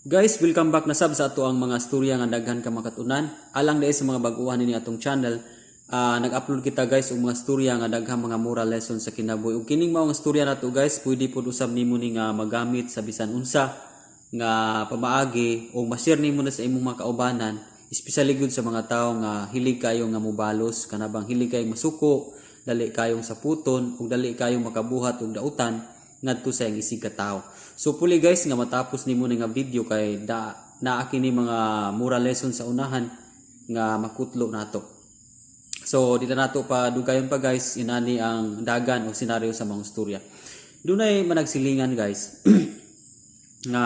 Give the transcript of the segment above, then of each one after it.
Guys, welcome back na sab sa ato ang mga storya nga daghan ka makatunan. Alang dahil sa mga bag-uhan nini atong channel, nag-upload kita, guys, og mga storya nga daghang mga moral lesson sa kinabuhi. Ug kining mao nga storya nato, guys, pwede pud usab nimo ni nga magamit sa bisan unsa nga pamaagi o ma-share nimo na sa imong mga kaubanan, especially gud sa mga tawo nga hilig kayo nga mobalos, kanabang hilig kayo masuko, dali kayong saputon ug dali kayong makabuhat og dautan ngadto sa iyang isig ka tawo. So puli, guys, nga matapos nimo ni nga video kay da naa kini mga moral lesson sa unahan nga makutlo nato. So dito nato pa dugayon pa, guys, inani ang dagan o senaryo sa mga storya. Dunay managsilingan, guys, nga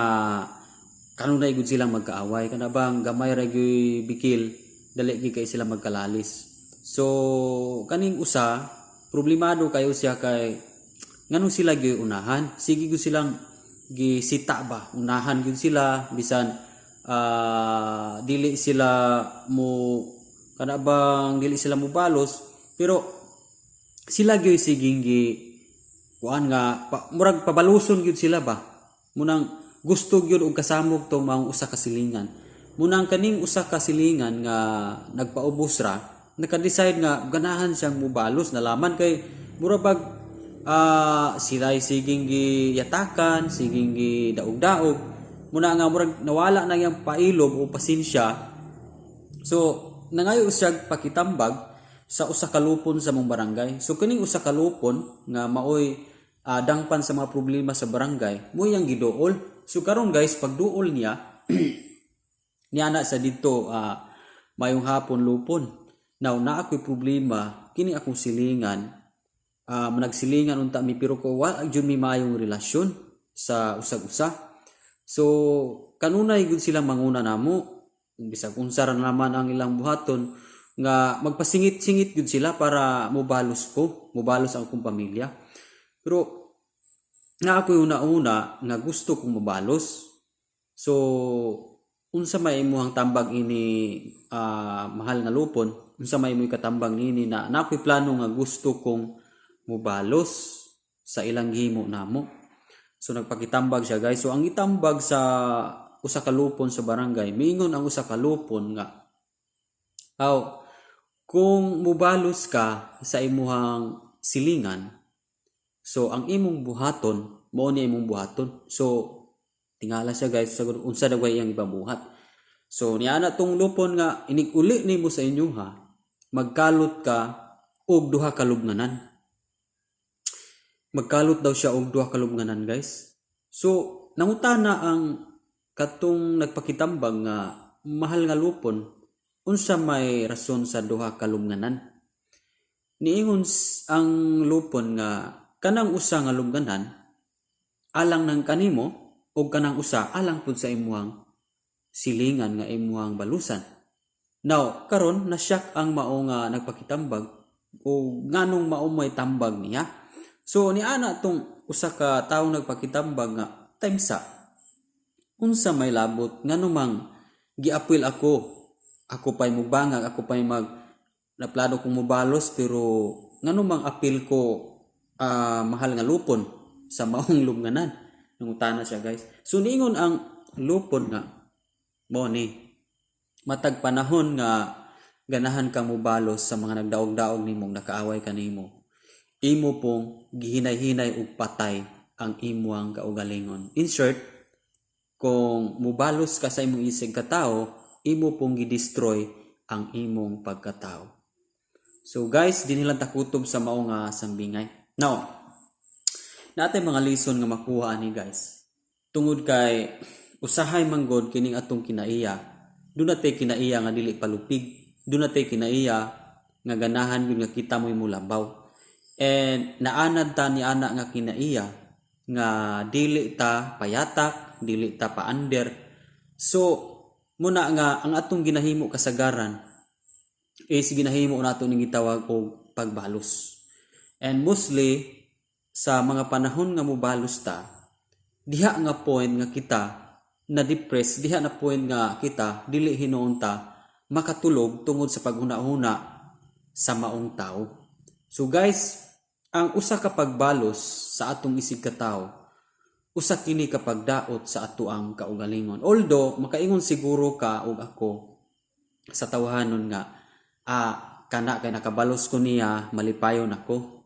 kanunay gud silang magkaaway, kana bang gamay ra gyud bikil, dali gyud kay sila magkalalis. So kaning usa, problemado kayo siya kay nganong sila gyud unahan, sige gyud silang gisita ba, unahan gyud sila bisan dili sila mo, kana bang dili sila mo balos, pero sila gyud siging gi kuan nga pa, murag pabaluson gyud sila ba. Munang gusto gyud og kasamog tong maong usa ka silingan. Munang kaning usa ka silingan nga nagpaubos ra, naka-decide nga ganahan siyang mubalos nalaman kay mura bag sila ay siging giyatakan, siging gidaog-daog. Muna nga murag nawala na iyang pailom o pasensya. So, nangayo siya pakitambag sa usa ka lupon sa mong barangay. So kining usa ka lupon nga maoy dangpan sa mga problema sa barangay, mo iyang giduol. So karon, guys, pagduol niya, niana sa dito, "Mayong hapon, lupon. Now, naa ako'y problema, kini akong silingan, managsilingan unta mi pero ko wa jud mi maayong relasyon sa usag-usa. So kanunay gud sila manguna namo bisag unsa ra naman ang ilang buhaton nga magpasingit-singit gud sila para mobalos ko, mobalos ang akong pamilya. Pero nga ako'y una-una nga gusto kong mobalos. So unsa may imuhang tambag ini, mahal nga lupon? Unsa may imoy katambag nini na na ako'y plano nga gusto kong mobalos sa ilang gihimo namo?" So nagpakitambag siya, guys. So ang itambag sa usa ka lupon sa barangay, miingon ang usa ka lupon nga, "Aw, kung mobalos ka sa imuhang silingan, so ang imong buhaton, mao ni imong buhaton." So tingala siya, guys, sa unsa daw iyang ibabuhat. So niana tong lupon nga, "Inig uli nimo sa inyo ha, magkalot ka og duha ka lubnganan." Magkalot daw siya og duha ka lubnganan, guys. So nangutana ang katong nagpakitambag nga, "Mahal nga lupon, unsa may rason sa duha ka lubnganan?" Niingon ang lupon nga kanang usa nga lubnganan alang nang kanimo ug kanang usa alang pud sa imuhang silingan nga imuhang balusan. Now, karon nasyak ang mao nga nagpakitambag o nganong mao may tambag niya. So niana tong usa ka tawo nagpakitambag nga, "Time sa unsa may labot, ngano mang giapil ako? Ako pa'y mubangag, ako pa'y mag naplano kong mobalos, pero ngano mang apil ko, mahal nga lupon, sa maong lubnganan?" Nangutana siya, guys. So niingon ang lupon nga, "Mo ni matag panahon nga ganahan kang mobalos sa mga nagdaog-daog nimong nakaaway kanimo, imo pong gihinay-hinay og patay ang imuang kaugalingon. In short, kung mubalos ka sa imong isig katao, imo pong gidestroy ang imong pagkatao." So guys, di nilang takutob sa mao nga sambingay. Now, natay mga lesson nga makuha ani, guys. Tungod kay usahay manggod kining atong kinaiya. Duna tay kinaiya nga dili palupig. Duna tay kinaiya nga ganahan gyud nga kita mo'y mulabaw. And naanad ta ni ana nga kinaiya nga dili ta payatak, dili ta paander. So muna nga ang atong ginahimo kasagaran is ginahimo nato ning gitawag og pagbalos. And mostly sa mga panahon nga mobalos ta, diha nga point nga kita na depress, diha na point nga kita dili hinuon ta makatulog tungod sa paghuna-huna sa maong tao. So guys, ang usa ka pagbalos sa atong isig katao, Usa kini ka pagdaot sa atoang kaugalingon. Although makaingon siguro ka ug ako sa tawhanon nga kana kay nakabalos ko niya, malipayon ako.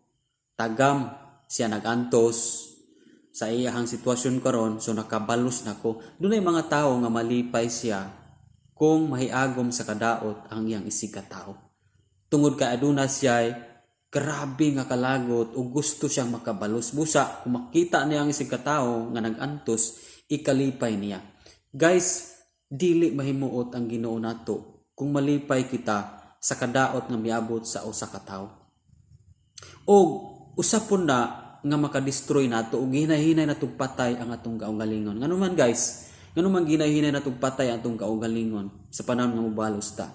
Tagam siya nagantos sa iyahang sitwasyon karon, so nakabalos nako. Dunay mga tawo nga malipay siya kung mahiagom sa kadaot ang iyang isig ka tawo. Tungod kay aduna siya grabe nga kalagot ug gusto siyang makabalos. Busa kung makita niya ang isig ka tawo nga nagantos, ikalipay niya. Guys, dili mahimuot ang Ginoo nato kung malipay kita sa kadaot nga miabot sa usa ka tawo. Og usa pud na nga makadestroy nato ug hinay-hinay natong patay ang atong kaugalingon. Ngano man, guys? Ngano man ginahinay natong patay ang atong kaugalingon sa panahon nga mobalos ta?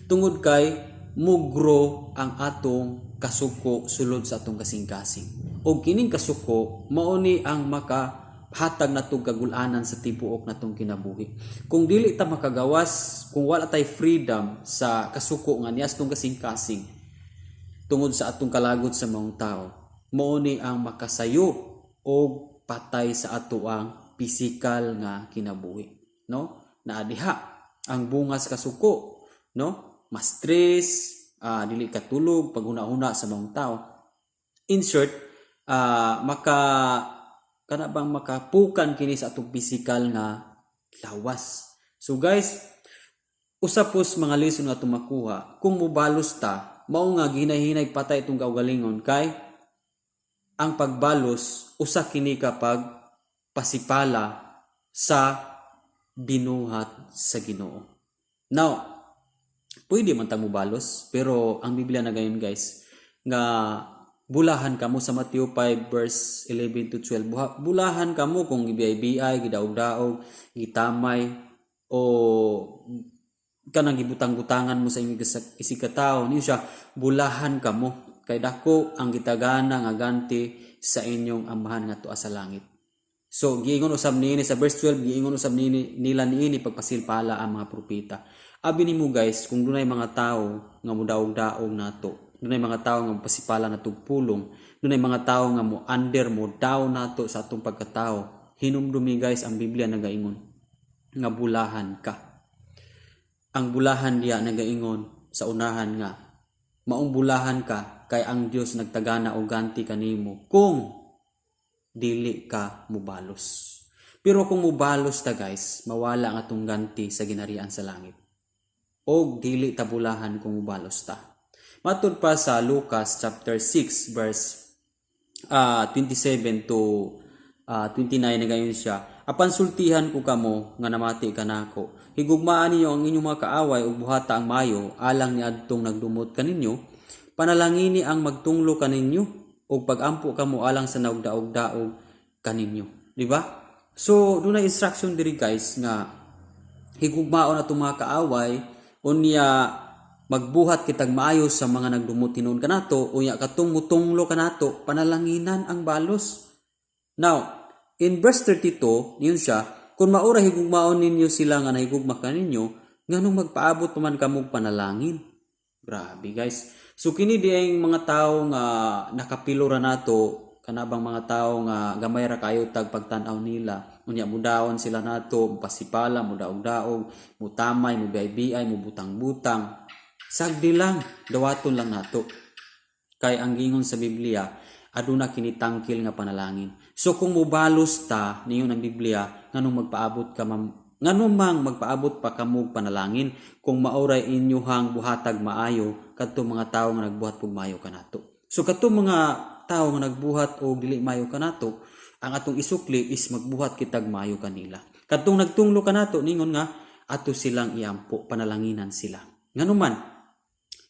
Tungod kay mugro ang atong kasuko sulod sa atong kasing-kasing. Og kining kasuko mao ni ang makahatag natong kagulanan sa tibuok natong kinabuhi. Kung dili ta makagawas, kung wala tay freedom sa kasuko nga niya atong kasing-kasing tungod sa atong kalagot sa maong tao, mao ni ang makasayo og patay sa ato ang pisikal nga kinabuhi, no? Naa diha ang bungas kasuko, no? Mas stress, dili ka tulog, paghuna-huna sa maong tao. In short, maka kana bang makapukan kini sa atong pisikal nga lawas. So guys, usa pos mga lesson nga atong makuha kung mobalos ta, mao nga ginahinay patay itong kaugalingon, kay ang pagbalos usa kini kapag pasipala sa binuhat sa Ginoo. Now, pwede man ta mobalos, pero ang Biblia na gayon, guys, nga bulahan kamo sa Matthew 5 verse 11 to 12. Bulahan kamo kung gibiyay-biyay, gidaog-daog, gitamay o kanang gibutang-butangan mo sa inyong isig ka tawo niyo siya. Bulahan kamo kay dako ang gitagana nga ganti sa inyong Amahan nga tuwa sa langit. So giingon usab niini sa verse 12, giingon usab niini nila niini pagpasilpala ang mga propeta. Abi nimo, guys, kung dunay mga tawo nga modaog-daog nato, dunay mga tawo nga mopasipala natog pulong, dunay mga tawo nga mo under mo down nato sa atong pagkatao, hinumdumi, guys, ang Biblia nagaingon nga bulahan ka. Ang bulahan diya nagaingon sa unahan nga maong bulahan ka kay ang Dios nagtagana og ganti kanimo kung dili ka mubalos. Pero kung mubalos ta, guys, mawala ang atong ganti sa ginarian sa langit. Og dili ta bulahan kung mubalos ta. Matud pa sa Lucas chapter 6 verse 27 to 29, nagaingon siya, "Apan sultihan ko kamo nga namati kanako. Higugmaan ninyo ang inyong mga kaaway ug buhata ang maayo alang niadtong nagdumot kaninyo. Panalangini ang magtunglo kaninyo ug pagampo kamo alang sa nagdaog-daog kaninyo." Di ba? So dunay instruction diri, guys, nga higugmaon atong mga kaaway, unya magbuhat kitag maayo sa mga nagdumot hinuon kanato, unya katong mutunglo kanato, panalanginan ang balos. Now, in verse 32, yun siya, "Kung maura higugmaon ninyo sila nga nahigugma kaninyo, nganong magpaabot pa man kamog panalangin?" Grabe, guys. So kini di ang mga tao nga nakapilo ra nato, kanabang mga tao nga gamay ra kayo tag pagtan-aw nila. Unya mudaon sila nato, pasipala, mudaog-daog, mutamay, mubiyay-biyay, mubutang-butang. Sagdi lang, dawaton lang nato. Kay ang gingon sa Biblia, aduna kini tangkil nga panalangin. So kung mobalos ta, niyon ang Biblia, nganong magpaabot ka mam nganong mang magpaabot pa kamo panalangin kung maoray inyohang buhatag maayo kadto mga tawo nga nagbuhat pug maayo kanato? So kadto mga tawo nga nagbuhat og dili maayo kanato, ang atong isukli is magbuhat kitag maayo kanila. Kadtong nagtunglo kanato, ningon nga ato silang iampo, panalanginan sila. Ngano man?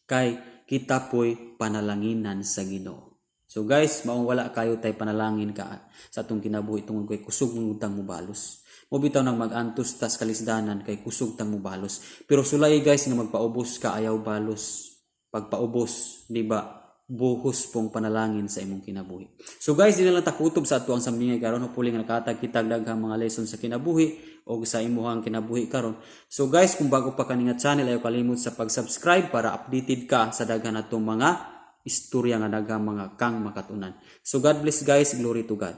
Kay kita po'y panalanginan sa Ginoo. So guys, maong wala kayo tay panalangin ka sa atong kinabuhi tungod kay kusog mong tang mobalos. Mo bitaw nang mag-antos tas kalisdanan kay kusog tang mobalos. Pero sulay, guys, nga magpaubos ka, ayaw balos. Pagpaubos, di ba? Buhos pong panalangin sa imong kinabuhi. So guys, di na lang takutob sa ato ang sambingay karon. Hopefully nga nakatag kitag daghang mga lesson sa kinabuhi o sa imuhang kinabuhi karon. So guys, kung bago pa kani nga channel, ayaw kalimot sa pag-subscribe para updated ka sa daghan natong mga istorya nga daghang mga kang makatunan. So God bless, guys, glory to God.